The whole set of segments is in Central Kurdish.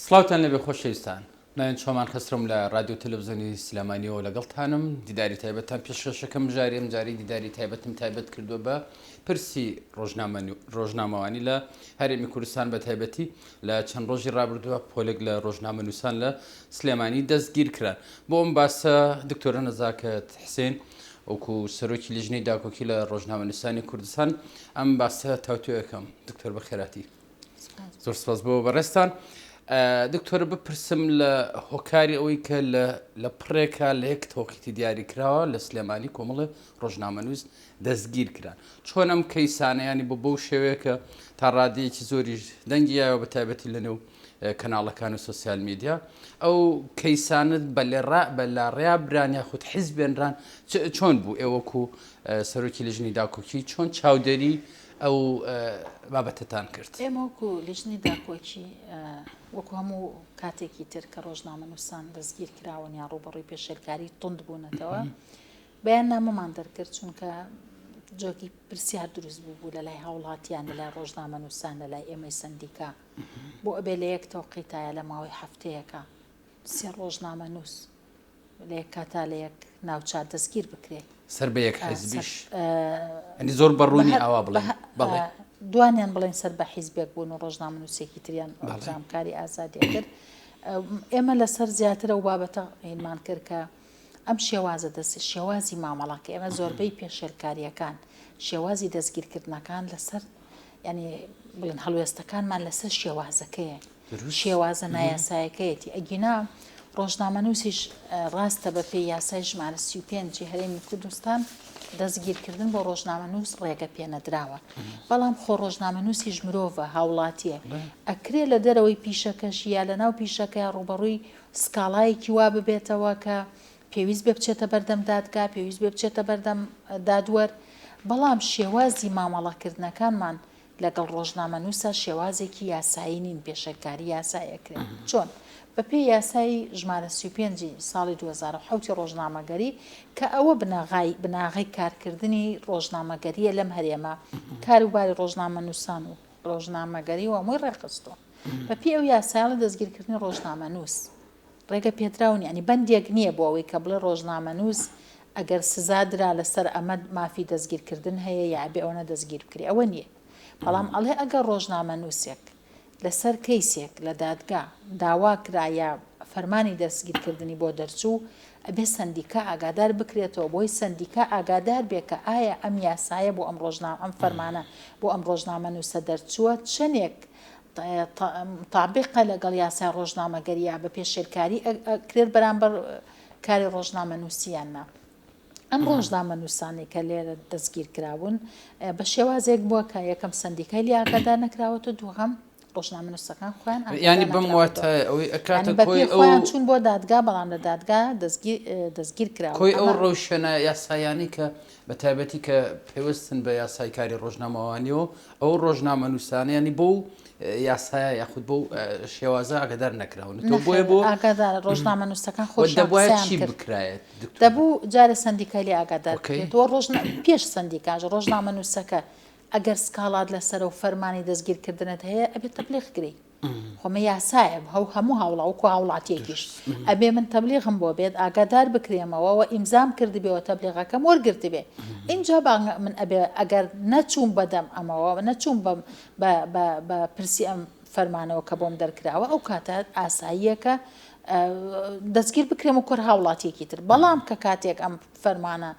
سڵاوتان لێبێ خۆشەویستان ناوێن چۆمان خەسرەوم لە رادیۆ تەلەفزیۆنی سلێمانیەوە لەگەڵتانم دیداری تایبەتتان پێشکەشەکەم مژاری ئەم جارەی دیداری تایبەتم تایبەت کردووە بە پرسی ڕۆژنامەوانی لە هەرێمی کوردستان بە تایبەتی لە چەند ڕۆژی ڕابردووە پۆلێک لە ڕۆژنامەنووسان لە سلێمانی دەستگیر کران بۆ ئەم باسە دکتۆرە نەزاکەت حسێن وەکو سەرۆکی لیژنەی داکۆکی لە ڕۆژنامەنووسانی کوردستان ئەم باسە تاوتوێ ئەکەم دکتۆر بەخێراتی. زۆر سپاس بۆ بەڕێزتان. دکتۆر بپرسم لە هۆکاری ئەوەی کە لە پڕێکا لە یەک تەوقیتی دیاری کراوە لە سلێمانی کۆمەڵێ ڕۆژنامەنووس دەستگیر کران چۆن ئەم کەیسانەیانی بۆ بەو شێوەیە کە تا ڕادەیەکی زۆریش دەنگی یاوە بە تایبەتی لە نێو کەناڵەکان و سۆسیال میدیا ئەو کەیسانت بە لێڕا بە لاڕێیا بران یاخود حیزبێنران چۆن بوو ئێوەکو سەرۆکی لیژنەی داکۆکی چۆن چاودێری ئەو بابەتەتان کرد؟ ئێمە وەکو لیژنەی داکۆکی وەکو هەموو کاتێکی تر کە ڕۆژنامەنووسان دەستگیر کراون یا ڕووبەڕووی پێشێلکاری توند بوونەتەوە بەیاننامەمان دەرکرد چونکە جۆگی پرسیار دروست بوو بوو لە لای هاوڵاتیان لە لای ڕۆژنامەنووسان لە لای ئێمەی سەندیکا بۆ ئەبێ لە یەک تەوقیتایە لە ماوەی هەفتەیەکە سێ ڕۆژنامەنووس لە یەک کاتا لە یەک ناوچە دەستگیر بکرێت. سەر بە یەک حیزبیش یانی زۆر بە ڕوونی ئاوا بڵێن بەڵێ. دوانیان بڵێن سەر بە حیزبێک بوون و ڕۆژنامەنووسێکی تریان کاری ئازادی کرد. ئێمە لەسەر زیاتر ئەو بابەتە هینمان کرد کە ئەم شێوازە دەست شێوازی مامەڵەکە ئێمە زۆربەی پێشێلکارییەکان شێوازی دەستگیرکردنەکان لەسەر ینی بڵێن هەڵوێستەکانمان لەسەر شێوازەکەیە. شێوازە نایاسایەکەیەتی ئەگینا ڕۆژنامەنووسیش ڕاستە بە پێی یاسای ژمارە 35 ی هەرێمی کوردستان دەستگیرکردن بۆ ڕۆژنامەنووس ڕێگە پێنەدراوە بەڵام خۆ ڕۆژنامەنووسیش مرۆڤە هاوڵاتیە ئەکرێ لە دەرەوەی پیشەکەش یا لە ناو پیشەکەیا ڕووبەڕووی سکاڵایەکی وا ببێتەوە کە پێویست بێ بچێتە بەردەم دادگا پێویست بێ بچێتە بەردەم دادوەر بەڵام شێوازی مامەڵەکردنەکانمان لەگەڵ ڕۆژنامەنووسا شێوازێکی یاسایی نین پێشێلکاری یاسای ئەکرێن چۆن؟ بەپێی یاسای ژمارە 35 ی ساڵی 2007 ی ڕۆژنامەگەری کە ئەوە بناغای بناغەی کارکردنی ڕۆژنامەگەریە لەم هەرێمە کاروباری ڕۆژنامەنووسان و ڕۆژنامەگەری و هەمووی ڕێکخستووە بەپێی ئەو یاسایە دەستگیرکردنی ڕۆژنامەنووس ڕێگە پێدراو نیە یانی بەندێک نیە بۆ ئەوەی کە بڵێ ڕۆژنامەنووس ئەگەر سزا درا لەسەر ئەمە مافی دەستگیرکردن هەیە یا ئەبێ ئەوەنە دەستگیر بکرێ ئەوە نیە بەڵام ئەڵێ ئەگەر ڕۆژنامەنووسێک لەسەر کەیسێک لە دادگا داوا کرا یا فەرمانی دەستگیرکردنی بۆ دەرچوو ئەبێ سەندیکا ئاگادار بکرێتەوە بۆی سەندیکا ئاگادار بێ کە ئایا ئەم یاسایە بۆ ئەم ڕۆژنامە ئەم فەرمانە بۆ ئەم ڕۆژنامەنووسە دەرچووە چەنێک مطابقە لەگەڵ یاسای ڕۆژنامەگەری یا بە پێشێلکاری ئەکرێت بەرامبەر کاری ڕۆژنامەنووسی یان نا. ئەم ڕۆژنامەنووسانەی کە لێرە دەستگیر کرابوون بە شێوازێک بووە کە یەکەم سەندیکای لێ ئاگادار نەکراوەتەوە دووهەم ڕۆژنامەنووسەکان خۆیان یانی بەم واتایە ئەوەی ئەکاتە کۆی ئەو خۆیان چوون بۆ دادگا بەڵام لە دادگا دەستگیر دەستگیر کراون کۆی ئەو ڕەوشە یاسایانەی کە بە تایبەتی کە پەیوەستن بە یاسای کاری ڕۆژنامەوانیەوە ئەو ڕۆژنامەنووسانە ینی بەو یاسایە یاخود بەو شێوازە ئاگادار نەکراون تۆ بۆیە بۆ ئاگادار ڕۆژنامەنووسەکان خۆشیان دەبوایە قسەیان چی کرد بکرایەت دکتۆر؟ دەبوو جارێ سەندیکای لێ ئاگادار ئۆکەی. بکرێتەوە ڕۆژنا پێش سەندیکاش ڕۆژنامەنووسەکە ئەگەر سکاڵات لەسەرە و فەرمانی دەستگیرکردنت هەیە ئەبێ تەبلیغ کرێی خۆ ئەمە یاسایە هەو هەموو هاوڵا وەکو هاوڵاتیەکیش ئەبێ من تەبلیغم بۆ بێت ئاگادار بکرێمەوە و ئیمزام کردبێ و تەبلیغەکەم وەرگرتبێ ئینجا بانگ من ئەبێ ئەگەر نەچووم بەدەم ئەمەوە نەچووم بەم بە بە بە پرسی ئەم فەرمانەوە کە بۆم دەرکراوە ئەو کاتە ئاساییە کە دەستگیر بکرێم و کۆر هاوڵاتیەکی تر بەڵام کە کاتێک ئەم فەرمانە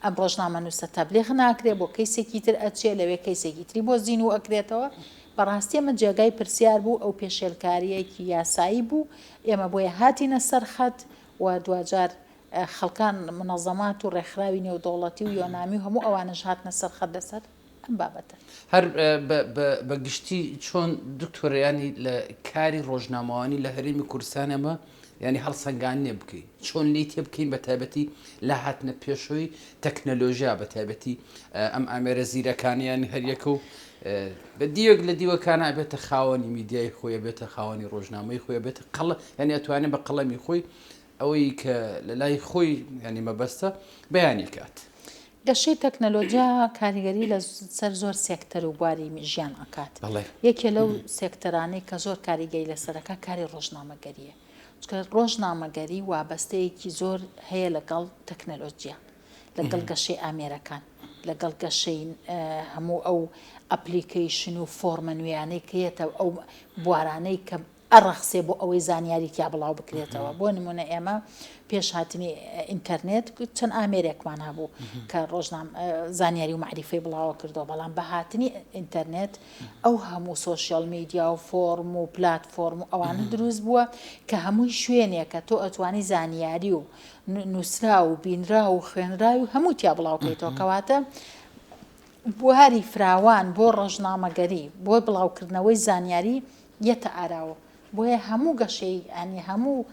ئەم ڕۆژنامەنووسە تەبلیغ ناکرێ بۆ کەیسێکی تر ئەچێ لەوێ کەیسێکی تری بۆ زینوو ئەکرێتەوە بەڕاستی ئەمە جێگای پرسیار بوو، ئەو پێشێلکارییەکی یاسایی بوو، ئێمە بۆیە هاتینە سەر خەت و دواجار خەڵکان، مونەزەمات و ڕێکخراوی نێودەوڵەتی و یۆنامی و هەموو ئەوانەش هاتنە سەر خەت لەسەر ئەم بابەتە. هەر بە گشتی چۆن دکتۆر یانی لە کاری ڕۆژنامەوانی لە هەرێمی کوردستان ئێمە یانی هەڵسەنگاندنێ بکەین چۆن لێی تێبکەین بە تایبەتی لە هاتنە پێشەوەی تەکنەلۆژیا بە تایبەتی ئەم ئامێرە زیرەکانە یانی هەریەکە و بە دیوێک لە دیوەکانە ئەبێتە خاوەنی میدیای خۆی ئەبێتە خاوەنی ڕۆژنامەی خۆی ئەبێتە قەڵ یانی ئەتوانێت بە قەڵەمی خۆی ئەوەی کە لە لای خۆی ینی مەبەستە بەیانی کات. گەشەی تەکنەلۆجیا کاریگەری لە سەر زۆر سێکتەر و بواری ژیان ئەکات. یەکێ لەو سێکتەرانەی کە زۆر کاریگەری لەسەر ئەکات کاری ڕۆژنامەگەرییە. چونکە ڕۆژنامەگەری وابەستەیەکی زۆر هەیە لەگەڵ تەکنەلۆجیا، لەگەڵ گەشەی ئامێرەکان، لەگەڵ گەشەی هەموو ئەو ئەپلیکەیشن و فۆرمە نوێیانەی کە یەتە ئەو بوارانەی کە ئەڕەخسێ بۆ ئەوەی زانیاری تیا بڵاو بکرێتەوە. بۆ نمونە ئێمە پێش هاتنی ئینتەرنێت چەند ئامێرێکمان هەبوو کە ڕۆژنام زانیاری و مەعریفەی بڵاوە کردەوە، بەڵام بە هاتنی ئینتەرنێت ئەو هەموو سۆشیال میدیا و فۆرم و پلاتفۆرم و ئەوانە دروست بووە کە هەمووی شوێنێکە تۆ ئەتوانی زانیاری و نووسراو و بینراو و خوێنراوی و هەموو تیا بڵاو کەیتەوە. کەواتە بواری فراوان بۆ ڕۆژنامەگەری، بۆ بڵاوکردنەوەی زانیاری یەتە ئاراوە. بۆیە هەموو گەشەی یانی هەموو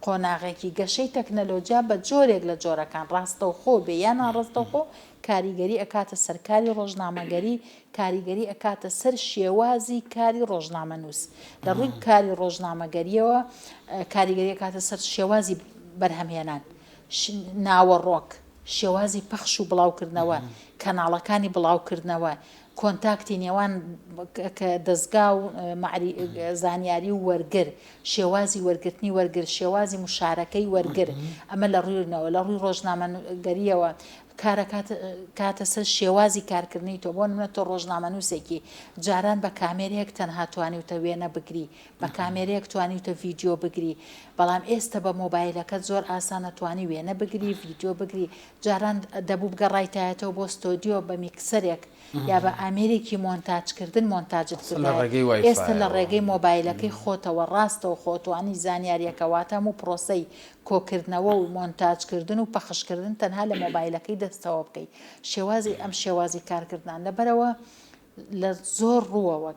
قۆناغێکی گەشەی تەکنەلۆجیا بە جۆرێک لە جۆرەکان ڕاستەوخۆ بێ یا ناڕاستەوخۆ کاریگەری ئەکاتە سەر کاری ڕۆژنامەگەری، کاریگەری ئەکاتە سەر شێوازی کاری ڕۆژنامەنووس. لە ڕووی کاری ڕۆژنامەگەرییەوە کاریگەری ئەکاتە سەر شێوازی بەرهەمهێنان، ناوەڕۆک، شێوازی پەخش و بڵاوکردنەوە، کەناڵەکانی بڵاوکردنەوە، کۆنتاکتی نێوان دەزگا و زانیاری و وەرگر، شێوازی وەرگرتنی وەرگر، شێوازی موشارەکەی وەرگر، ئەمە لە ڕووینەوە، لە ڕووی ڕۆژنامەگەرییەوە کارەکاتە سەر شێوازی کارکردنی تۆ، بۆ نمونە تۆ ڕۆژنامەنووسێکی جاران بە کامێرەیەک تەنها توانیوتە وێنە بگری، بە کامێرەیەک توانیوتە ڤیدیۆ بگری، بەڵام ئێستە بە مۆبایلەکەت زۆر ئاسانە توانی وێنە بگری، ڤیدیۆ بگری، جاران دەبوو بگەڕایتایەتەوە بۆ ستۆدیۆ بە میکسەرێک یا بە ئامێرێکی مۆنتاجکردن مۆنتاجت کردایە، ئێستە لە ڕێگەی مۆبایلەکەی خۆتەوە ڕاستەوخۆ توانی زانیاریەکە واتە هەموو پرۆسەی کۆکردنەوە و مۆنتاجکردن و پەخشکردن تەنها لە مۆبایلەکەی دەستەوە بکەی شێوازی ئەم شێوازی کارکردنان لەبەرئەوە لە زۆر ڕووەوە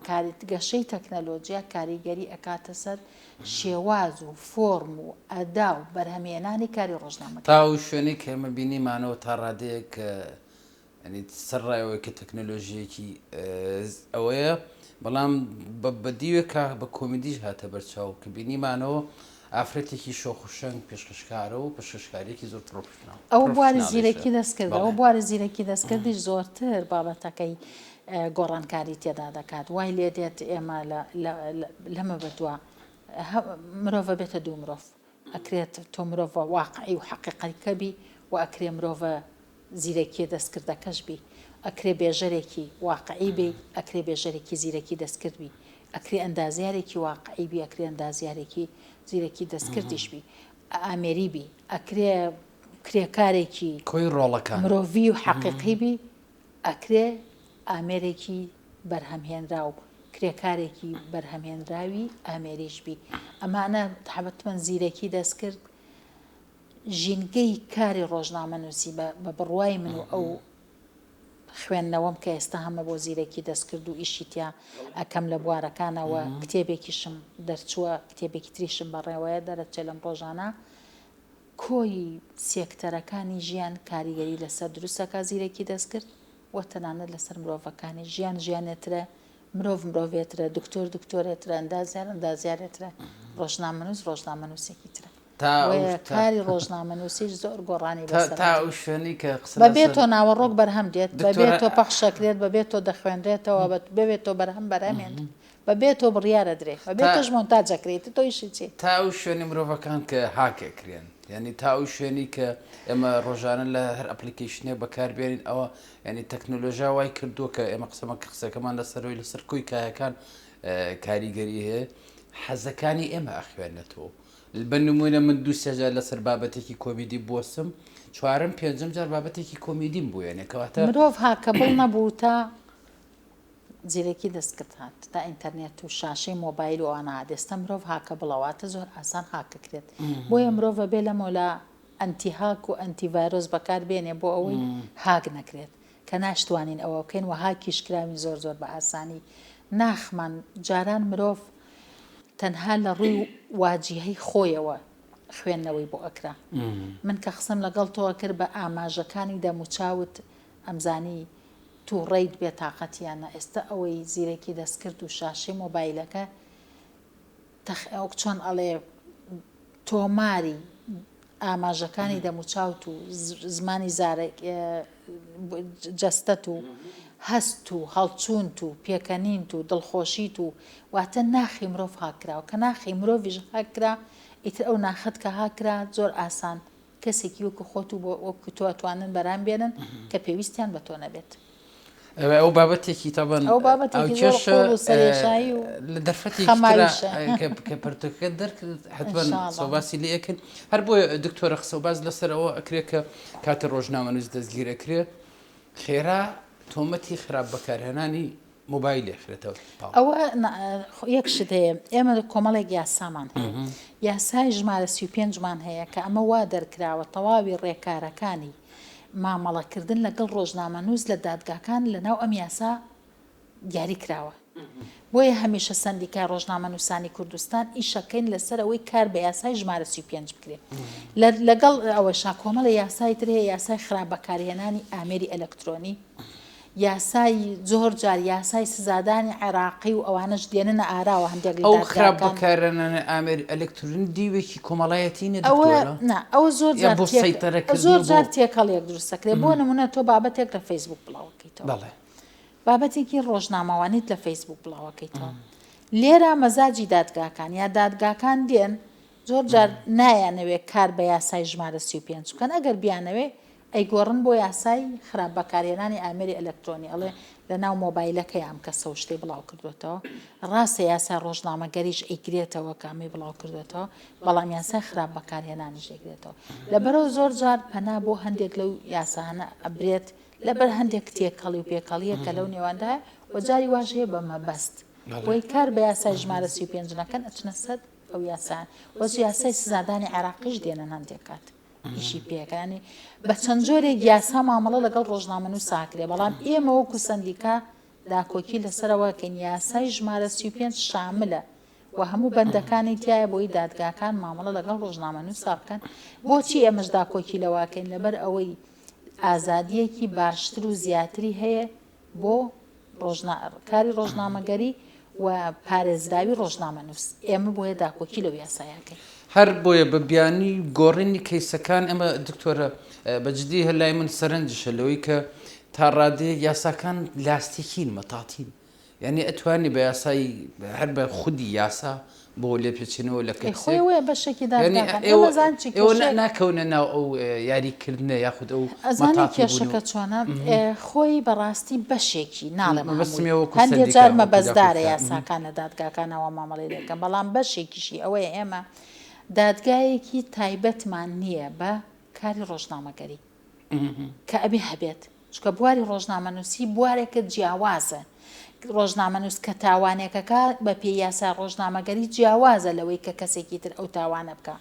گەشەی تەکنەلۆجیا کاریگەری ئەکاتە سەر شێواز و فۆرم و ئەدا و بەرهەمهێنانی کاری ڕۆژنامەگەری. تا ئەو شوێنەی کە ئێمە بینیمانەوە تا ڕادەیەک یانی سەرڕای ئەوەی کە تەکنەلۆژییەکی ئەوەیە بەڵام بە دیوێکا بە کۆمیدیش هاتە بەرچاو کە بینیمانەوە ئافرەتێکی شۆخ و شەنگ پێشکەشکارە و پێشکەشکارییەکی زۆر پرۆفیشناڵ ئەوە بواری پرۆفیشناڵیشە. زیرەکی دەستکردە، بەڵێ. ئەوە بواری زیرەکی دەستکردیش زۆرتر بابەتەکەی گۆڕانکاری تێدا دەکات، وای لێ دێت ئێمە لە لە لەمە بەدوا مرۆڤ ئەبێتە دوو مرۆڤ، ئەکرێت تۆ مرۆڤە واقعی و حەقیقەیکە بی و ئەکرێ مرۆڤە زیرەکیە دەستکردەکەش بی، ئەکرێ بێژەرێکی واقعی بی، ئەکرێ بێژەرێکی زیرەکی دەستکرد بی، ئەکرێ ئەندازیارێکی واقعی بی، ئەکرێ ئەندازیارێکی زیرەکی دەستکردیش بی، ئامێری بی، ئەکرێ کرێکارێکی کۆی ڕۆڵەکان. مرۆڤی و حەقیقی بی، ئەکرێ ئامێرێکی بەرهەمهێنراو، کرێکارێکی بەرهەمهێنراوی ئامێریش بی. ئەمانە حەتمەن زیرەکی دەستکرد ژینگەی کاری ڕۆژنامەنووسی بە بە بڕوای من و ئەو خوێندنەوەم کە ئێستا هەمە بۆ زیرەکی دەستکرد و ئیشی تیا ئەکەم لە بوارەکانەوە کتێبێکیشم دەرچووە کتێبێکی تریشم بەڕێوەیە دەرەچێ لەم ڕۆژانە کۆی سێکتەرەکانی ژیان کاریگەری لەسەر دروست ئەکا زیرەکی دەستکرد و تەنانەت لەسەر مرۆڤەکانی ژیان ژیانێترە مرۆڤ مرۆڤێترە دکتۆر دکتۆرێترە ئەندازیار ئەندازیارێترە ڕۆژنامەنووس ڕۆژنامەنووسێکی ترە تا ئەو بۆیە تا کاری ڕۆژنامەنووسیش زۆر گۆڕانی تا بەسەر تا ئەو هاتووە. شوێنەی کە قسە بەبێ لەسەر تۆ ناوەڕۆک بەرهەم دێت، بەبێ دکتۆرە تۆ پەخش ئەکرێت، بەبێ تۆ دەخوێنرێتەوە، بەبێ تۆ بەرهەم بەرهەمێنرێت، بەبێ تۆ بڕیار ئەدرێ، بەبێ تا تۆش مۆنتاج ئەکرێ، ئیتر تۆ ئیشی چی؟ تا ئەو شوێنەی مرۆڤەکان کە هاک ئەکرێن یانی تا ئەو شوێنەی کە ئێمە ڕۆژانە لە هەر application ێک بەکار بێنین ئەوە یانی تەکنۆلۆژیا وای کردووە کە ئێمە قسەمە کە قسەکەمان لەسەرەوەی لەسەر کۆی کایەکان کاریگەری هەیە حەزەکانی ئێمە ئەخوێنێتەوە بە نموونە من دوو سێ جار لەسەر بابەتێکی کۆمیدی بوەستم چوارەم پێنجەم جار بابەتێکی کۆمیدیم بوێنێ کەواتە مرۆڤ hackable نەبوو تا زیرەکی دەستکرد هات تا ئینتەرنێت و شاشەی مۆبایل و ئەوانە هات ئێستا مرۆڤ hackable ە واتە زۆر ئاسان هاکەکرێت بۆیە مرۆڤ ئەبێ لەمەولا anti hack و ئەنتی ڤایرۆس بەکار بێنێ بۆ ئەوەی هاک نەکرێت کە ناشتوانین ئەوە بکەین و هاکیش کراوین زۆر زۆر بە ئاسانی ناخمان جاران مرۆڤ تەنها لە ڕووی واجیهەی خۆیەوە خوێندنەوەی بۆ ئەکرا من کە قسەم لەگەڵ تۆ ئەکرد بە ئاماژەکانی دەموچاوت ئەمزانی توڕەیت بێ تاقەتی یان نا ئێستا ئەوەی زیرەکی دەستکرد و شاشەی مۆبایلەکە تەخ وەک چۆن ئەڵێ تۆماری. ئاماژەکانی دەموچاوت و زمانی زارەک جەستەت و هەست و هەڵچوونت و پێکەنینت و دڵخۆشیت و واتە ناخی مرۆڤ هاک کراوە کە ناخی مرۆڤیش هاک کرا ئیتر ئەو ناخەت کە هاک کرا زۆر ئاسان کەسێکی وەکو خۆت و وەکو تۆ ئەتوانن بەرام بێنن کە پێویستیان بە تۆ نەبێت. ئەو بابەتێکی تەبەن ئەو بابەتێکی زۆر قووڵ و سەرێشایی و لە دەرفەتێکی خەماویشە. کە پەرتوکەکە دەرکرد حتمەن قسە و باسی لێ ئەکەین. هەر بۆیە دکتۆرە قسە و باس لەسەر ئەوە ئەکرێ کە کاتێ ڕۆژنامەنووس دەستگیر ئەکرێ خێرا تۆمەتی خراپ بەکارهێنانی مۆبایل ئەخرێتە پاڵ. ئەوە یەک شت هەیە ئێمە کۆمەڵێک یاسامان هەیە یاسای ژمارە 35 مان هەیە کە ئەمە وا دەرکراوە تەواوی ڕێکارەکانی مامەڵەکردن لەگەڵ ڕۆژنامەنووس لە دادگاکان لەناو ئەم یاسا دیاری کراوە. بۆیە هەمیشە سەندیکای ڕۆژنامەنووسانی کوردستان ئیشەکەین لەسەر ئەوەی کار بە یاسای ژمارە 35 بکرێت. لەگەڵ ئەوەشا کۆمەڵە یاسای تر هەیە یاسای خراپ بەکارهێنانی ئامێری ئەلکترۆنی یاسای زۆر جار یاسای سزادانی عێراقی و ئەوانەش دێننە ئاراوە هەندێک لە ئەو خراپ دادگاکان. بەکارهێنانی ئامێری ئەلکترۆنی دیوێکی کۆمەڵایەتی نیە ئەوە دکتۆرە؟ نا ئەوە زۆر یا جار بۆ تێک سەیتەرەکردن زۆر و بۆ جار تێکەڵیەک دروست دەکرێت بۆ نمونە تۆ بابەتێک لە فەیسبوک بڵاوەکەیتەوە بەڵێ. بابەتێکی ڕۆژنامەوانیت لە فەیسبوک بڵاوەکەیتەوە لێرە مەزاجی دادگاکان یا دادگاکان دێن زۆر جار نایانەوێ کار بە یاسای ژمارە 35 بکەن ئەگەر بیانەوێ ئەیگۆڕن بۆ یاسای خراپ بەکارهێنانی ئامێری ئەلەکترۆنی ئەڵێ لەناو مۆبایلەکەی ئەم کەسە و شتەی بڵاو کردوێتەوە ڕاستە یاسای ڕۆژنامەگەریش ئەیگرێتەوە کە ئەمەی بڵاو کردوێتەوە بەڵام یاسای خراپ بەکارهێنانیش ئەیگرێتەوە لەبەرەوە زۆر جار پەنا بۆ هەندێک لەو یاسانە ئەبرێت لەبەر هەندێک تێکەڵی و پێکەڵیە کە لەو نێواندایە و جاری واش هەیە بە مەبەست بۆی کار بە یاسای ژمارە 35 نەکەن ئەچنە سەر ئەو یاسایان وەز یاسای سزادانی عێراقیش دێنن هەندێک کات ئیشی پێکە ینی بە چەند جۆرێک یاسا مامەڵە لەگەڵ ڕۆژنامەنووسا کرێ بەڵام ئێمە وەکو سەندیکا داکۆکی لەسەرەوە کەین یاسای ژمارە 35 شاملە و هەموو بەندەکانی تایە بۆی دادگاکان مامەڵە لەگەڵ ڕۆژنامەنووسا بکەن بۆچی ئێمەش داکۆکی لەواکەین لەبەر ئەوەی ئازادیەکی باشتر و زیاتری هەیە بۆ ڕۆژنا کاری ڕۆژنامەگەری و پارێزراوی ڕۆژنامەنووس، ئێمە بۆیە داکۆکی لەو یاسایە ئەکەین. هەر بۆیە بە بیانوی گۆڕینی کەیسەکان ئێمە دکتۆرە بە جدی هەر لای من سەرنجشە لەوەی کە تا ڕادەیەک یاساکان لاستیکین مەتاتین یعنی ئەتوانی بە یاسای هەر بە خودی یاسا بۆ لێپێچینەوە لە ئەی کەسێک خۆی ئەوەیە بەشێکی یعنی دادگاکان ئێوە ئێمە زان چی ئێوە کێشەیەک ناکەونە ناو ئەو یاریکردنە یاخود ئەو ئەزانی مەتاتی کێشەکە بوون و چۆنە خۆی بەڕاستی بەشێکی ناڵێم مەبەستم هەمووی ئێوە وەکو هەندێ سەندیکا جار وەکو مەبەستدارە داکۆکیکار یاساکان لە دادگاکانەوە مامەڵەی لێ بکەن بەڵام بەشێکیشی ئەوەیە ئێمە دادگایەکی تایبەتمان نییە بە کاری ڕۆژنامەگەری کە ئەبێ هەبێت چونکە بواری ڕۆژنامەنووسی بوارێکە جیاوازە، ڕۆژنامەنووس کە تاوانێکەکا بە پێی یاسای ڕۆژنامەگەری جیاوازە لەوەی کە کەسێکی تر ئەو تاوانە بکا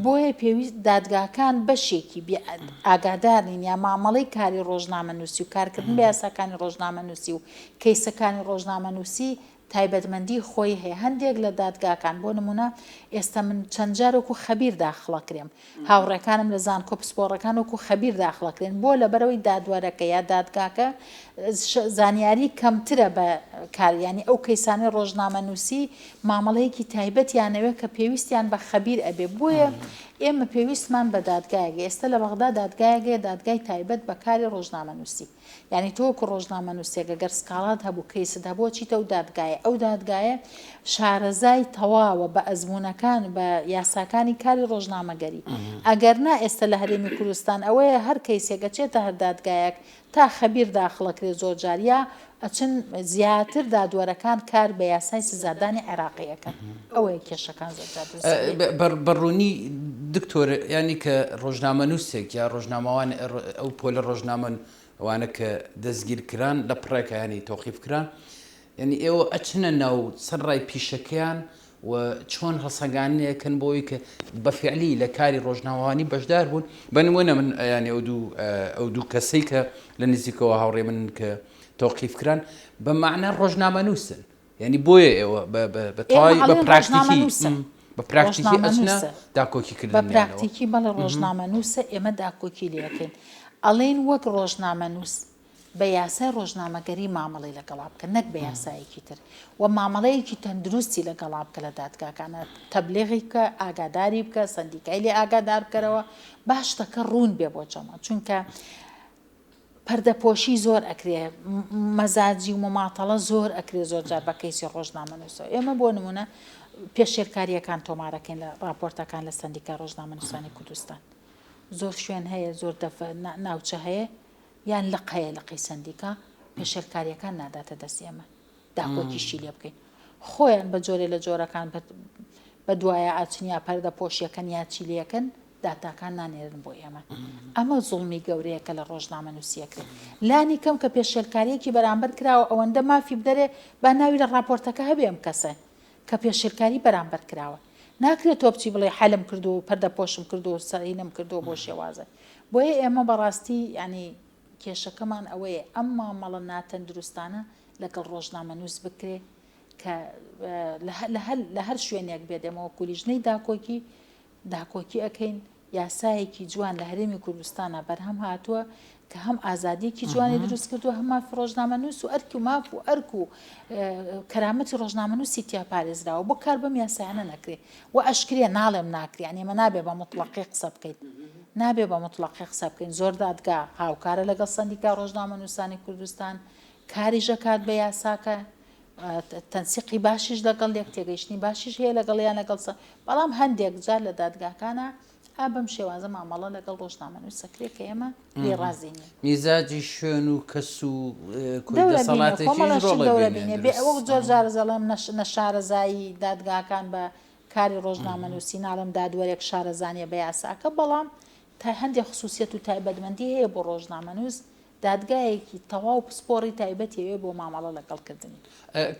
بۆیە پێویست دادگاکان بەشێکی بێ ئاگادار نین یا مامەڵەی کاری ڕۆژنامەنووسی و کارکردن بە یاساکانی ڕۆژنامەنووسی و کەیسەکانی ڕۆژنامەنووسی تایبەتمەندی خۆی هەیە هەندێک لە دادگاکان بۆ نمونە ئێستا من چەند جار وەکو خەبیر داخڵەکرێم هاوڕێکانم لە زانکۆ پسپۆڕەکان وەکو خەبیر داخڵەکرێن بۆ لەبەرەوەی دادوەرەکە یا دادگاکە زانیاری کەمترە بە کار یانی ئەو کەیسانەی ڕۆژنامەنووسی مامەڵەیەکی تایبەتیانەوێ کە پێویستیان بە خەبیر ئەبێ بۆیە ئێمە پێویستمان بە دادگایەک ئێستا لە بەغدا دادگایەک هەیە دادگای تایبەت بە کاری ڕۆژنامەنووسی یانی تۆ وەکو ڕۆژنامەنووسێک ئەگەر سکاڵات هەبوو کەیست هەبوو ئەچیتە ئەو دادگایە ئەو دادگایە شارەزای تەواوە بە ئەزموونەکان بە یاساکانی کاری ڕۆژنامەگەری ئەگەر نا ئێستا لە هەرێمی کوردستان ئەوەیە هەر کەیسێک ئەچێتە هەر دادگایەک تا خەبیر داخڵەکرێ زۆر جار یا ئەچن زیاتر دادوەرەکان کار بە یاسای سزادانی عێراقی ئەکەن ئەوەیە کێشەکان زۆر جار دروست ئەبێ. بە ڕوونی دکتۆر یانی کە ڕۆژنامەنووسێک یا ڕۆژنامەوان ئەو پۆلە ڕۆژنامەوانە کە دەستگیر کران لە پڕێکە ینی تۆقیف کران یعنی ئێوە ئەچنە ناو سەر ڕای پیشەکەیان و چۆن هەڵسەنگاندنێکن بۆ ئەوەی کە بە فعلی لە کاری ڕۆژنامەوانی بەشدار بوون بە نمونە من ینی ئەو دوو ئەو دوو کەسەی کە لە نزیکەوە هاوڕێ من کە تۆقیف کران بە معنە ڕۆژنامەنووسن یعنی بۆیە ئێوە بە تەواوی بە پراکتیکی بە پراکتیکی ئەچنە داکۆکی کردن بە پراکتیکی بەڵێ ڕۆژنامەنووسە ئێمە داکۆکی لەکەین ئەڵێن وەک ڕۆژنامەنووس. بە یاسای ڕۆژنامەگەری مامەڵەی لەگەڵا بکە نەک بە یاسایەکی تر و مامەڵەیەکی تەندروستی لەگەڵا بکە لە دادگاکانە تەبلیغی بکە ئاگاداری بکە سەندیکای لێ ئاگادار بکەرەوە با شتەکە ڕوون بێ بۆ جەمە چونکە پەردەپۆشی زۆر ئەکرێ مەزاجی و مماتەڵە زۆر ئەکرێ زۆر جار بە کەیسی ڕۆژنامەنووسەوە ئێمە بۆ نمونە پێشێلکارییەکان تۆمارەکەین لە ڕاپۆرتەکان لە سەندیکای ڕۆژنامەنووسانی کوردستان زۆر شوێن هەیە زۆر دەفە ناوچە هەیە یان لق هەیە لقی سەندیکا پێشێلکارییەکان ناداتە دەست ئێمە داکۆکیشی لێ بکەین خۆیان بە جۆرێ لە جۆرەکان بە دوایا ئەچن یا پەردە پۆشیەکەن یا چی لەکەن داتاکان نانێرن بۆ ئێمە ئەمە زوڵمی گەورەیە کە لە ڕۆژنامە نووسیەکرێت لانی کەم کە پێشێلکاریەکی بەرامبەر کراوە ئەوەندە مافی بدەرێ با ناوی لە ڕاپۆرتەکە هەبێ ئەم کەسە کە پێشێلکاری بەرامبەر کراوە ناکرێت تۆ بچی بڵێ حەلم کردو و پەردە پۆشم کردو و سەرینم کردو بۆ شێوازە بۆیە ئێمە بەڕاستی ینی کێشەکەمان ئەوەیە ئەم مامەڵە ناتەندروستانە لەگەڵ ڕۆژنامەنووس بکرێ کە لە هەر شوێنێک بێت ئێمە وەکو لیژنەی داکۆکی داکۆکی ئەکەین یاسایەکی جوان لە هەرێمی کوردستانە بەرهەم هاتووە کە هەم ئازادیەکی جوانی دروست کردووە هەم مافی ڕۆژنامەنووس و ئەرک و ماف و ئەرک و کەرامەتی ڕۆژنامەنووسی تیا پارێزراوە بۆ کار بەم یاسایانە نەکرێ و ئەشکرێ ناڵێم ناکرێ یانی ئێمە نابێ بە موتڵەقی قسە بکەین نابێ بە موتڵەقی قسە بکەین زۆر دادگا هاوکارە لەگەڵ سەندیکا ڕۆژنامەنووسانی کوردستان کاریش ئەکات بە یاساکە تەنسیقی باشیش لەگەڵ یەک تێگەیشتنی باشیش هەیە لەگەڵیان لەگەڵ بەڵام هەندێک جار لە دادگاکانە ئا بەم شێوازە مامەڵە لەگەڵ ڕۆژنامەنووس ئەکرێ کە ئێمە لێی ڕازی نین. میزاجی شوێن و کەس و کۆی دەسەڵاتێکیش ڕۆڵ ئەبینێ، دروست. وەک زۆر جار ئەڵێم نەشارەزایی دادگاکان بە کاری ڕۆژنامەنووسی، ناڵێم دادوەرێک شارەزا نییە بە یاساکە، بەڵام تا هەندێک خسوسیەت و تایبەتمەندی هەیە بۆ ڕۆژنامەنووس دادگایەکی تەواو پسپۆڕی تایبەتی ئەوێ بۆ مامەڵە لەگەڵ کردنی.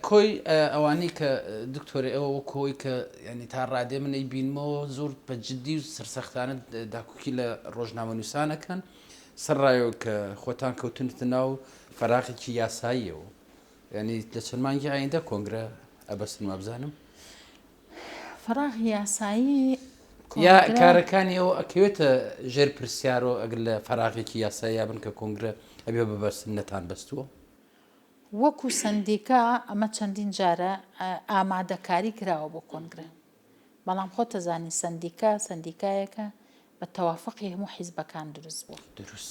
کۆی ئەوانەی کە دکتۆر ئێوە وەکو ئەوەی کە یانی تا ڕادەی من ئەیبینمەوە زۆر بە جدی و سەرسەختانە داکۆکی لە ڕۆژنامەنووسان ئەکەن سەرڕایەوە کە خۆتان کەوتونەتە ناو فەراغێکی یاساییەوە یانی لە چەند مانگی ئایندە کۆنگرە ئەبەستن وابزانم. فەراغی یاسایی یا کارەکانی ئەو ئەکەوێتە ژێر پرسیارەوە ئەگەر لە فەراغێکی یاساییا بن کە کۆنگرە ئەبێ ببەستن نەتان بەستووە؟ وەکو سەندیکا ئەمە چەندین جارە ئامادەکاری کراوە بۆ کۆنگرە بەڵام خۆتەزانی سەندیکا سەندیکایەکە بە تەوافقی هەموو حیزبەکان دروست بووە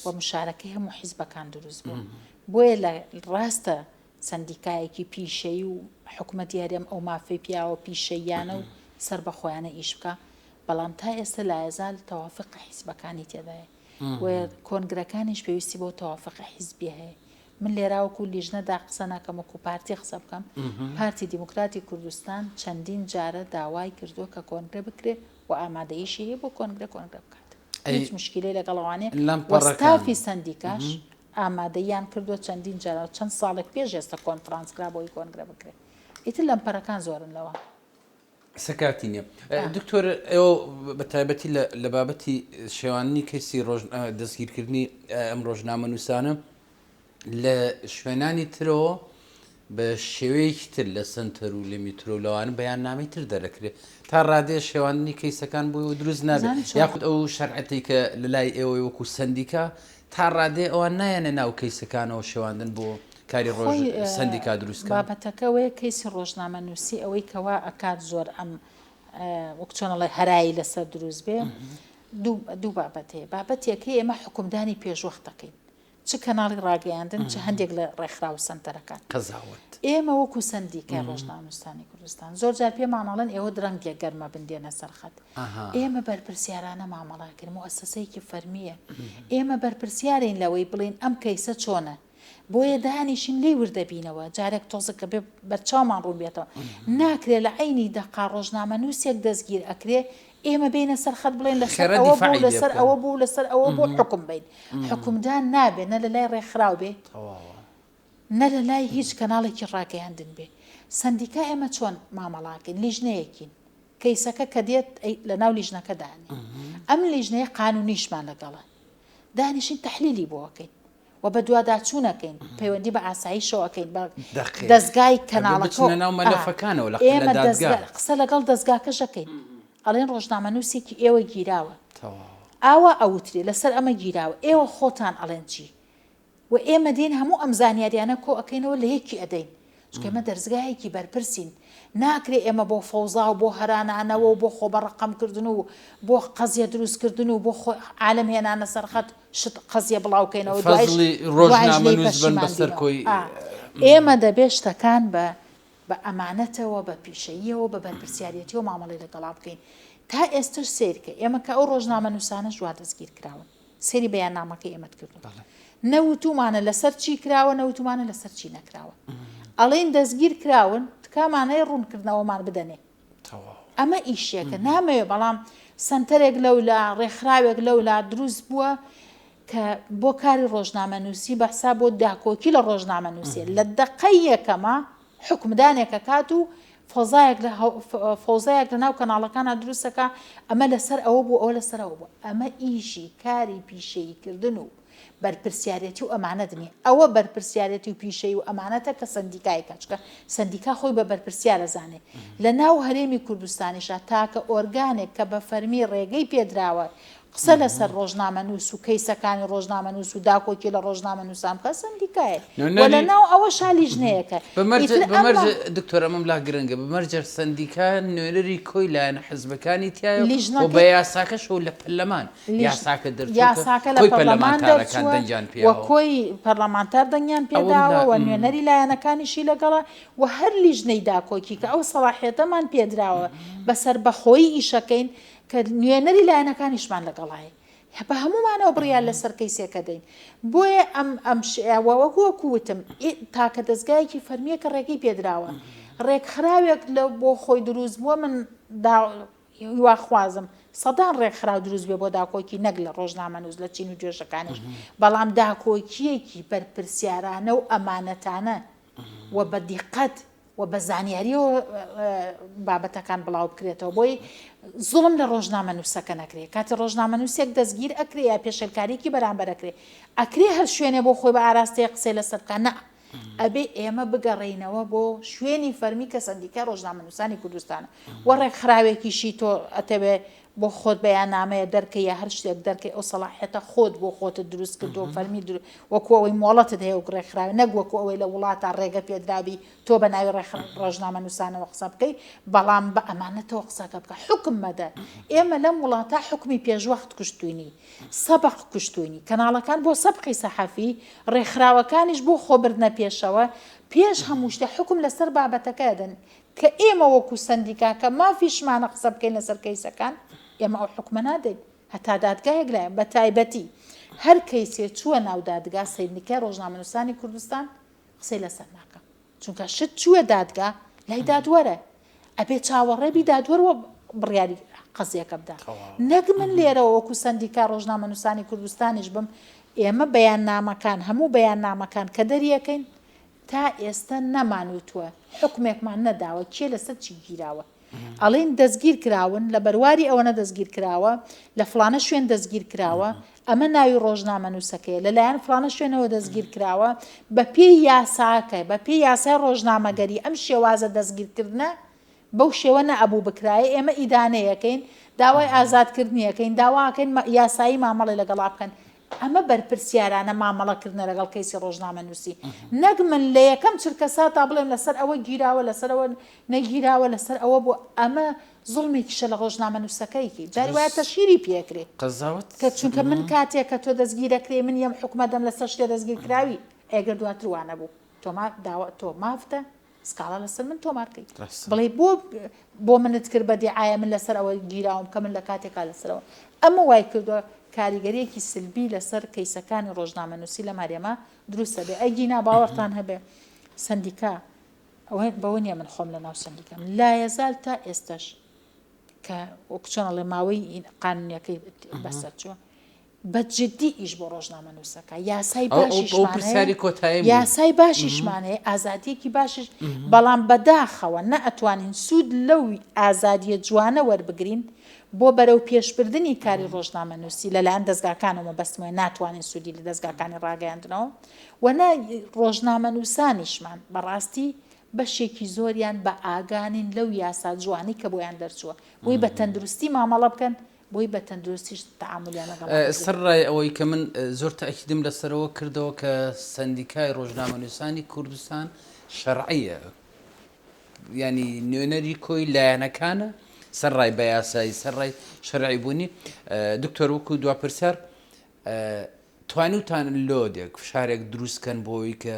و مشارەکەی هەموو حیزبەکان دروست بووە بۆیە لە ڕاستە سەندیکایەکی پیشەیی و حکومەتی هەرێم ئەو مافەی پیاوە پیشەییانە و سەربەخۆیانە ئیش بکا بەڵام تا ئێستا لایەزال تەوافقی حیزبەکانی تێدایە بۆیە کۆنگرەکانیش پێویستی بەو تەوافقی حیزبیە هەیە من لێرا وەکو لیژنەدا قسە ناکەم وەکو پارتی قسە بکەم پارتی دیموکراتی کوردستان چەندین جارە داوای کردووە کە کۆنگرە بکرێ و ئامادەییشی هەیە بۆ کۆنگرە کۆنگرە بکات هیچ مشکلەی لەگەڵ ئەوانێ و ستافی سەندیکاش ئامادەییان کردووە چەندین جار چەند ساڵێک پێش ئێستا کۆنفرانس کرا بۆی کۆنگرە بکرێت ئیتر لەمپەرەکان زۆرن لەوە. قسە کاتی نییە دکتۆر ئێوە بە تایبەتی لە بابەتی شێواننی کەسی دەستگیرکردنی ئەم ڕۆژنامەنووسانە لە شوێنانی ترەوە بە شێوەیەکی تر لە سنتەر و لە میترۆ لەوانە بەیاننامەی تر دەرەکرێت تا ڕادەیە شێواندنی کەیسەکان بۆ ئێوە دروست نابێت یاخود ئەو شەرعەتەی کە لە لای ئێوەی وەکو سەندیکا تا ڕادەیە ئەوان نایەنە ناو کەیسەکانەوە شێواندن بۆ کاری ڕۆژ سەندیکا دروست کەن. بابەتەکە ئەوەیە کەیسی ڕۆژنامەنووسی ئەوەی کە وا ئەکات زۆر ئەم وەک چۆن ئەڵێ هەرایی لەسەر دروست بێ دوو بابەت هەیە بابەتێک هەیە ئێمە حوکمدانی پێشوەخت دەکەین چ کەناڵی ڕاگەیاندن چ هەندێک لە ڕێکخراو و سەنتەرەکان. قەزاوەت. ئێمە وەکو سەندیکای ڕۆژنامەنووسانی کوردستان زۆر جار پێمان ئەڵێن ئێوە درەنگ یە گەرمە بن دێنە سەر خەت. ئێمە بەرپرسیارانە مامەڵە ئەکەین، موئەسەسەیەکی فەرمییە. ئێمە بەرپرسیارین لەوەی بڵێین ئەم کەیسە چۆنە. بۆیە دانیشین لێی وردەبینەوە، جارێک تۆزێک ئەبێ بەرچاومان ڕوون بێتەوە. ناکرێ لە عەینی دەقا ڕۆژنامەنووسێک دەستگیر ئەکرێ، ئێمە بێینە سەر خەت بڵێین لەسەر خێرا ئەوە بوو، دیفاعی لێ لەسەر بکەن. ئەوە بوو، لەسەر ئەوە بوو حوکم بەین. حوکمدان نابێ نە لە لای ڕێکخراو بێ، تەواوە. نە لە لای هیچ کەناڵێکی ڕاگەیاندن بێ. سەندیکا ئێمە چۆن مامەڵە ئەکەین؟ لیژنەیەکین. کەیسەکە کە دێت ئەی لەناو لیژنەکە دانێ. ئەم لیژنەیە قانوونیشمان لەگەڵە. دانیشین تەحلیلی بۆ ئەکەین. و بەدواداچوون ئەکەین، پەیوەندی بە ئاسایشەوە ئەکەین، بە دەقیق. دەزگای ئەبێ کەناڵەکەوە بچنە ناو ئا مەلەفەکانەوە لە لە ئێمە دادگا. دەزگا قسە لەگەڵ دەزگاکەش ئەکەین، ئەڵێن ڕۆژنامەنووسێکی ئێوە گیراوە، تەواو. ئاوا ئەوترێ لەسەر ئەمە گیراوە، ئێوە خۆتان ئەڵێن چی؟ و ئێمە دێین هەموو ئەم زانیاریانە کۆ ئەکەینەوە لە یەکی ئەدەین چونکە ئێمە دەرزگایەکی بەرپرسین ناکرێ ئێمە بۆ فەوزا و بۆ هەرانانەوە و بۆ خۆ بە ڕەقەم کردن و بۆ قەزیە دروست کردن و بۆ خۆ عالەم هێنانە سەر خەت شت قەزیە بڵاو کەینەوە دوایش فەزڵی دوایش لێی ڕۆژنامەنووس بن پەشیمان بەسەر بینەوە کۆی ئا ئێمە دەبێ شتەکان بە بە ئەمانەتەوە بە پیشەییەوە بە بەرپرسیاریەتیەوە مامەڵەی لەگەڵا بکەین تا ئێستەش سەیر کە ئێمە کە ئەو ڕۆژنامەنووسانەش وا دەستگیر کراون سەیری بەیاننامەکەی ئێمەت کردووە نە وتومانە لەسەر چی کراوە نە وتومانە لەسەر چی نەکراوە ئەڵێن دەستگیر کراون تکامانەیە ڕوونکردنەوەمان بدەنێ ئەمە ئیشێکە نامەوێ بەڵام سنتەرێک لەولا ڕێکخراوێک لەولا دروست بووە کە بۆ کاری ڕۆژنامەنووسی بەحسا بۆ داکۆکی لە ڕۆژنامەنووسێ لە دقەی یەکەمە حوکمدانێک ئەکات و فەزایەک لە فەوزایەک لە ناو کەناڵەکانا دروست ئەکا ئەمە لەسەر ئەوە بوو ئەوە لەسەر ئەوە بوو ئەمە ئیشی کاری پیشەیی کردن و بەرپرسیارێتی و ئەمانەت نییە ئەوە بەرپرسیارێتی و پیشەیی و ئەمانەتە کە سەندیکایەکە چونکە سەندیکا خۆی بە بەرپرسیار ئەزانێ لە ناو هەرێمی کوردستانیشا تاکە ئۆرگانێک کە بە فەرمی ڕێگەی پێدراوە قسە لەسەر ڕۆژنامەنووس و کەیسەکانی ڕۆژنامەنووس و داکۆکی لە ڕۆژنامەنووسان بکات سەندیکایە و لە ناو ئەوەشا لیژنەیەکە. ئیتر ئەمە. دکتۆر ئەمەم لا گرنگە، بەمەرجە سەندیکا نوێنەری کۆی لایەنە حزبەکانی تیایە و بە یاساکەشەوە لە پەرلەمان یاساکە دەرچووە کە کۆی پەرلەمانتارەکان دەنگیان پێیاوە. و کۆی پەرلەمانتار دەنگیان پێداوە و نوێنەری لایەنەکانیشی لەگەڵە و هەر لیژنەی داکۆکی کە ئەو سەڵاحیەتەمان پێدراوە بە سەربەخۆیی ئیشەکەین کە نوێنەری لایەنەکانیشمان لەگەڵایە بە هەموومانەوە بڕیار لەسەر کەیسێکە دەین بۆیە ئەم ئەم شێوە وەکو وەکو وتم تاکە دەزگایەکی فەرمیە کە ڕێگەی پێدراوە ڕێکخراوێک لە بۆ خۆی دروست بووە من دا هیواخوازم سەدان ڕێکخراو دروست بێ بۆ داکۆکی نەک لە ڕۆژنامەنووس لە چین و توێژەکانیش بەڵام داکۆکیەکی بەرپرسیارانە و ئەمانەتانە و بە دیقەت و بە زانیاریەوە بابەتەکان بڵاو بکرێتەوە بۆی زوڵم لە ڕۆژنامەنووسەکە نەکرێ کاتی ڕۆژنامەنووسێک دەستگیر ئەکرێ یا پێشێلکاریکی بەرامبەر ئەکرێ ئەکرێ هەر شوێنێ بۆ خۆی بە ئاراستەیە قسەی لەسەر بکا نا ئەبێ ئێمە بگەڕێینەوە بۆ شوێنی فەرمی کە سەندیکای ڕۆژنامەنووسانی کوردستانە و ڕێکخراوێکیشی تۆ ئەتەوێ بۆ خۆت بەیاننامەیە دەرکەی یا هەر شتێک دەرکەی ئەو سەڵاحیەتە خۆت بۆ خۆتت دروست کردووە فەرمی درو وەکو ئەوەی مۆڵەتت هەیە وەک ڕێکخراوێ نەک وەکو ئەوەی لە وڵاتا ڕێگە پێدراوبی تۆ بە ناوی ڕێکخ ڕۆژنامەنووسانەوە قسە بکەی بەڵام بە ئەمانەتەوە قسەکە بکە حوکم مەدە ئێمە لەم وڵاتە حوکمی پێشوەخت کوشتوینی سەبق کوشتوینی کەناڵەکان بۆ سەبقی سەحەفی ڕێکخراوەکانیش بۆ خۆبردنە پێشەوە پێش هەموو شتێ حوکم لەسەر بابەتەکە ئەدەن کە ئێمە وەکو سەندیکا کە مافیشمانە قسە بکەین لەسەر کەیسەکان ئێمە ئەو حوکمە نادەین هەتا دادگایەک لایە بە تایبەتی هەر کەیسێ چووە ناو دادگا سەندیکای ڕۆژنامەنووسانی کوردستان قسەی لەسەر ناکا چونکە شت چووە دادگا لای دادوەرە ئەبێ چاوەڕێ بی دادوەر وە بڕیاری قەزیەکە بدا نەک من لێرەوە وەکو سەندیکای ڕۆژنامەنووسانی کوردستانیش بم ئێمە بەیاننامەکان هەموو بەیاننامەکان کە دەریەکەین تا ئێستە نەمان وتووە، حوکمێکمان نەداوە کێ لەسەر چی گیراوە. ئەڵێین دەستگیر کراون، لە بەرواری ئەوەنە دەستگیر کراوە، لە فڵانە شوێن دەستگیر کراوە، ئەمە ناوی ڕۆژنامەنووسەکەیە، لە لایەن فڵانە شوێنەوە دەستگیر کراوە، بە پێی یاساکە، بە پێی یاسای ڕۆژنامەگەری ئەم شێوازە دەستگیرکردنە بەو شێوە نەئەبوو بکرایە، ئێمە ئیدانەی ئەکەین، داوای ئازادکردنی ئەکەین، داوا ئەکەین یاسایی مامەڵەی لەگەڵا بکەن، ئەمە بەرپرسیارانە مامەڵە کردنە لەگەڵ کەیسی ڕۆژنامەنووسی، نەک من لە یەکەم چرکەساتا بڵێم لەسەر ئەوە گیراوە، لەسەر ئەوە نەگیراوە، لەسەر ئەوە بووە، ئەمە زوڵمێکیشە لە ڕۆژنامەنووسەکەی، جاری وایە تەشهیری پێ ئەکرێ، کە چونکە من کاتێک کە تۆ دەستگیر ئەکرێی من یەم حوکمە دەم لەسەر شتێ دەستگیر کراوی، ئەگەر دواتر وانەبوو تۆ داوا تۆ مافتە سکاڵا لەسەر من تۆمار کەی بڵێ بۆ بۆ منت کرد بە دیعاە من لەسەر ئەوە گیراوم کە من لە کاتێکا لەسەرەوە ئەمە وای کردووە کاریگەریەکی سلبی لەسەر کەیسەکانی ڕۆژنامەنووسی لەم هەرێمە دروستە بێ ئەگینا باوەڕتان هەبێ سندیکا ئەوە بەوە نییە من خۆم لە ناو سندیکام لایەزال تا ئێستش کە وەک چۆن ئەڵێ ماوەی قانونیەکەی بەسەر چووە بە جدی ئیش بۆ ڕۆژنامەنووسەکە یاسای باشیشمان هەیە یاسای باشیشمان هەیە ئازادیەکی باشیش بەڵام بەداخەوە نە ئەتوانین سوود لەو ئازادیە جوانە وەربگرین بۆ بەرەو پێشبردنی کاری ڕۆژنامەنووسی لەلایەن دەزگاکانەوە مەبەستمەوە ناتوانین سوودی لە دەزگاکانی ڕاگەیاندنەوە و نە ڕۆژنامەنووسانیشمان بەڕاستی بەشێکی زۆریان بە ئاگانین لەو یاسا جوانەی کە بۆیان دەرچووە بۆی بە تەندروستی مامەڵە بکەن. بۆی بە تەندروستیش تەعامولیان لەگەڵا بکرێ. سەرەڕای ئەوەی کە من زۆر تەئکیدم لەسەرەوە کردەوە کە سەندیکای ڕۆژنامەنووسانی کوردستان شەرعییە، یانی نوێنەری کۆی لایەنەکانە، سەرەڕای بە یاسایی، سەرەڕای شەرعی بوونی. دکتۆر وەکوو دوا پرسیار، توانیوتانە لۆدێک، فشارێک دروست کەن بۆ ئەوەی کە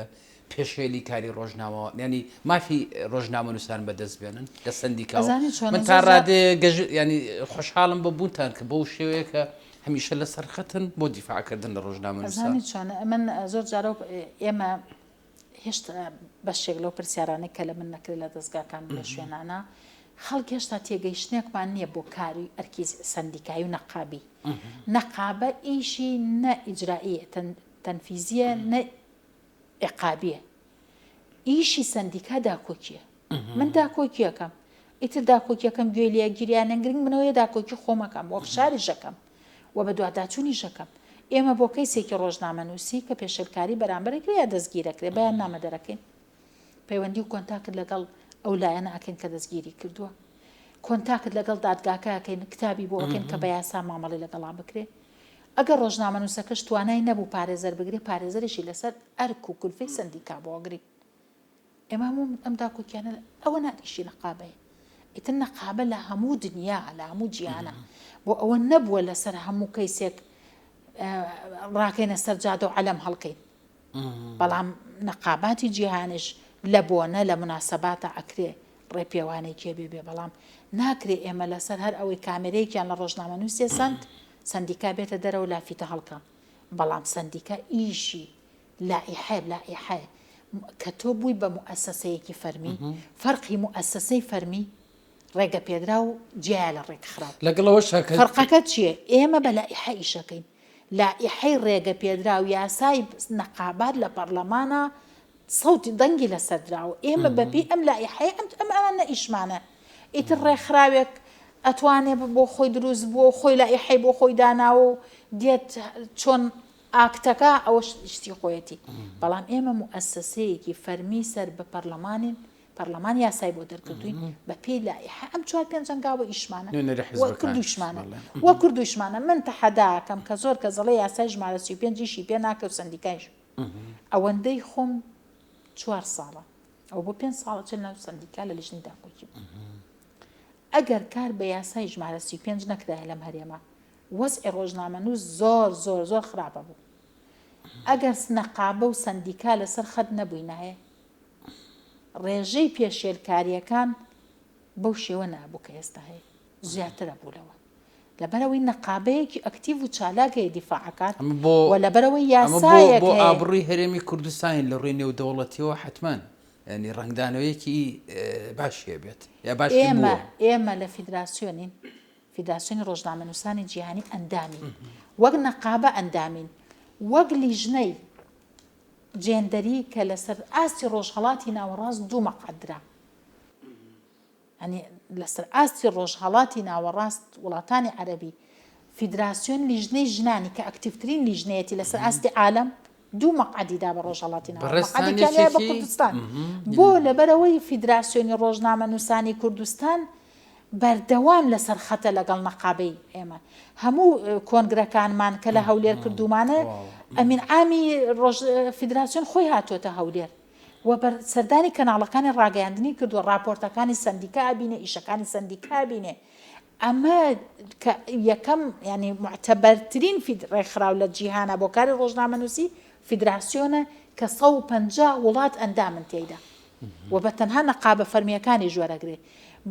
پێشێلی کاری ڕۆژنامە یانی مافی ڕۆژنامەنووسان بەدەست بێنن لە سەندیکاوە؟ ئەزانی چۆنە من تا زۆر جار ڕادەیەک گەژ یانی خۆشحاڵم بە بوونتان کە بەو شێوەیە کە هەمیشە لەسەر خەتن بۆ دیفاعکردن لە ڕۆژنامەنووسان. ئەزانی چۆنە من زۆر جارە ئێمە هێشتا بەشێک لەو پرسیارانەی کە لە من نەکرێت لە دەزگاکان و لە شوێنانە خەڵک هێشتا تێگەیشتنێکمان نییە بۆ کاری ئەرکی سەندیکایی و نەقابی نەقابە ئیشی نە ئیجرائیە تەنفیزیە نە عقابیە ئیشی سەندیکا داکۆکیە من داکۆکیەکەم ئیتر داکۆکیەکەم گوێ لێ گیریان گرنگ منەوەیە داکۆکی خۆمەکەم وە فشاریشەکەم و بەدواداچوونیش ئەکەم. ئێمە بۆ کەیسێکی ڕۆژنامەنووسی کە پێشێلکاری بەرامبەر ئەکرێ یا دەستگیر ئەکرێ بەیاننامە دەرەکەین. پەیوەندی و کۆنتاکت لەگەڵ ئەو لایەنە ئەکەین کە دەستگیری کردووە. کۆنتاکت لەگەڵ دادگاکە ئەکەین، کتابی بۆ ئەکەین کە بە یاسا مامەڵەی لەگەڵا بکرێ. ئەگەر ڕۆژنامەنووسەکەش توانای نەبوو پارێزەر بگرێ، پارێزەرێکی لەسەر ئەرک و کولفەی سەندیکا بۆ ئەگرین. ئێمە هەموو ئەم داکۆکیانە ئەوە نادیشی نەقابەیە ئیتر نەقابە لە هەموو دنیا لە هەموو جیهانە بۆ ئەوە نەبووە لەسەر هەموو کەیسێک ڕاکەینە سەر جادە و عەلەم هەڵکەین بەڵام نەقاباتی جیهانش لە بۆنە لە مناسەباتە ئەکرێ ڕێپێوانێکێ بێ بێ بەڵام ناکرێ ئێمە لەسەر هەر ئەوەی کامێرەیەکیان لە ڕۆژنامە نووسێ سند سندیکا بێتە دەرەوە لافیتە هەڵکە بەڵام سندیکا ئیشی لائیحە لائیحە کە تۆ بووی بە موئەسەسەیەکی فەرمی فەرقی موئەسەسەی فەرمی ڕێگە پێدراو جیایە لە ڕێکخراو. لەگەڵ ئەوەشا کە. فەرقەکە چییە؟ ئێمە بە لائیحە ئیشەکەین. لائیحەی ڕێگە پێدراو یاسای نەقابات لە پەڕلەمانا سەوتی دەنگی لەسەر دراوە. ئێمە بە پێی ئەم لائیحەیە ئەم ئەم ئەمانە ئیشمانە. ئیتر ڕێکخراوێک ئەتوانێ بۆ خۆی دروست بووە و خۆی لائیحەی بۆ خۆی داناوە و دێت چۆن ئاکتەکە ئەوە شتی خۆیەتی، بەڵام ئێمە موئەسەسەیەکی فەرمی سەر بە پەرلەمانین، پەرلەمان یاسای بۆ دەرکردووین، بە پێی لائیحە ئەم چوار پێنج هەنگاوە ئیشمانە نوێنەری و حیزبەکانیش کردوویشمانە بەڵێ. و کردوویشمانە. من تەحەدا ئەکەم کە زۆر کەس ئەڵێ یاسای ژمارە 35 ئیشی پێ ناکرێ و سەندیکایش ئەوەندەی خۆم چوار ساڵە ئەو بۆ پێنج ساڵە چ لەناو سەندیکا لە لیژنەی داکۆکی بووم. ئەگەر کار بە یاسای ژمارە 35 نەکرایە لەم هەرێمە وەزعی ڕۆژنامەنووس زۆر زۆر زۆر خراپە بوو ئەگەر نەقابە و سەندیکا لەسەر خەت نەبووینایە ڕێژەی پێشێلکاریەکان بەو شێوە نابوو کە ئێستا هەیە زیاترە بوو لەوە لەبەرەوەی نەقابەیەکی ئەکتیڤ و چالاک هەیە دیفاعەکات و لەبەرەوەی یاسایەک بۆ ئابڕووی هەرێمی کوردستانی لە ڕووی نێودەوڵەتیەوە حتمما ینی ڕەنگدانەوەیەکی باشی هەبێت یا باشی ئێمە ئێمە لە فیدراسیۆنین فیدراسیۆنی ڕۆژنامەنووسانی جیهانی ئەندامین، وەک نەقابە ئەندامین، وەک لیژنەی جێندەری کە لەسەر ئاستی ڕۆژهەڵاتی ناوەڕاست دوو مەقعەد درا. یانی لەسەر ئاستی ڕۆژهەڵاتی ناوەڕاست وڵاتانی عەرەبی فیدراسیۆن لیژنەی ژنانی کە ئەکتیڤترین لیژنەیەتی لەسەر ئاستی عالەم دوو مەقعەدی دا بە ڕۆژهەڵاتی ناوەڕاست، بەڕێزتان مەقعەدێکیان دایە بە یەکێکی کوردستان. بۆ؟ لەبەرئەوەی فیدراسیۆنی ڕۆژنامەنووسانی کوردستان بەردەوام لەسەر خەتە لەگەڵ نەقابەی ئێمە. هەموو کۆنگرەکانمان کە لە هەولێر کردوومانە، ئەمین عامی ڕۆژ فیدراسیۆن خۆی هاتووەتە هەولێر و بەر سەردانی کەناڵەکانی ڕاگەیاندنی کردووە، ڕاپۆرتەکانی سەندیکا ئەبینێ، ئیشەکانی سەندیکا ئەبینێ. ئەمە کە یەکەم یانی موعتەبەرترین فید ڕێکخراو لە جیهانا بۆ کاری ڕۆژنامەنووسی فیدراسیۆنە کە 150 وڵات ئەندامن تێیدا و بە تەنها نەقابە فەرمییەکانیش وەرەگرێ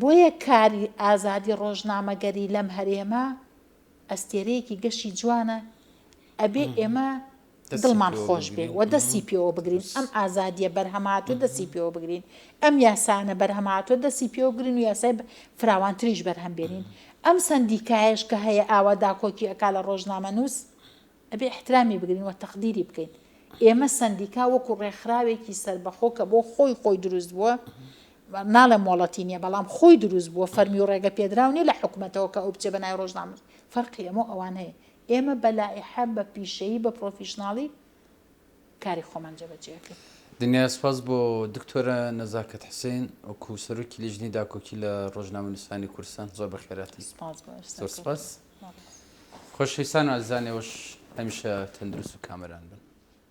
بۆیە کاری ئازادی ڕۆژنامەگەری لەم هەرێمە ئەستێرەیەکی گەشی جوانە ئەبێ ئێمە دڵمان خۆش بێ و دەستی پێوە بگرین ئەم ئازادیە بەرهەم هاتووە دەستی پێوە بگرین ئەم یاسانە بەرهەم هاتووە دەستی پێوە بگرین و یاسای فراوانتریش بەرهەم بێنین ئەم سەندیکایەش کە هەیە ئاوا داکۆکی ئەکا لە ڕۆژنامەنووس ئەبێ ئیحترامی بگرین و تەقدیری بکەین ئێمە سەندیکا وەکو ڕێکخراوێکی سەربەخۆ کە بۆ خۆی خۆی دروست بووە ناڵێم مۆڵەتی نییە بەڵام خۆی دروست بووە فەرمی و ڕێگە پێدراو نییە لە حکومەتەوە کە ئەو بچێ بە ناوی ڕۆژنامە فەرقی ئێمە و ئەوان هەیە ئێمە بە لائیحە، بە پیشەیی، بە پرۆفیشناڵی کاری خۆمان جێبەجێ ئەکەین. دنیا سوپاس بۆ دکتۆرە نەزاکەت حسین وەکو سەرۆکی لیژنەی داکۆکی لە ڕۆژنامەنووسانی کوردستان زۆر بەخێرهاتی. سوپاس بۆ زۆر سوپاس. خۆشەویستان و ئازیزان ئێوەش هەمیشە تەندروست و کامەران بن.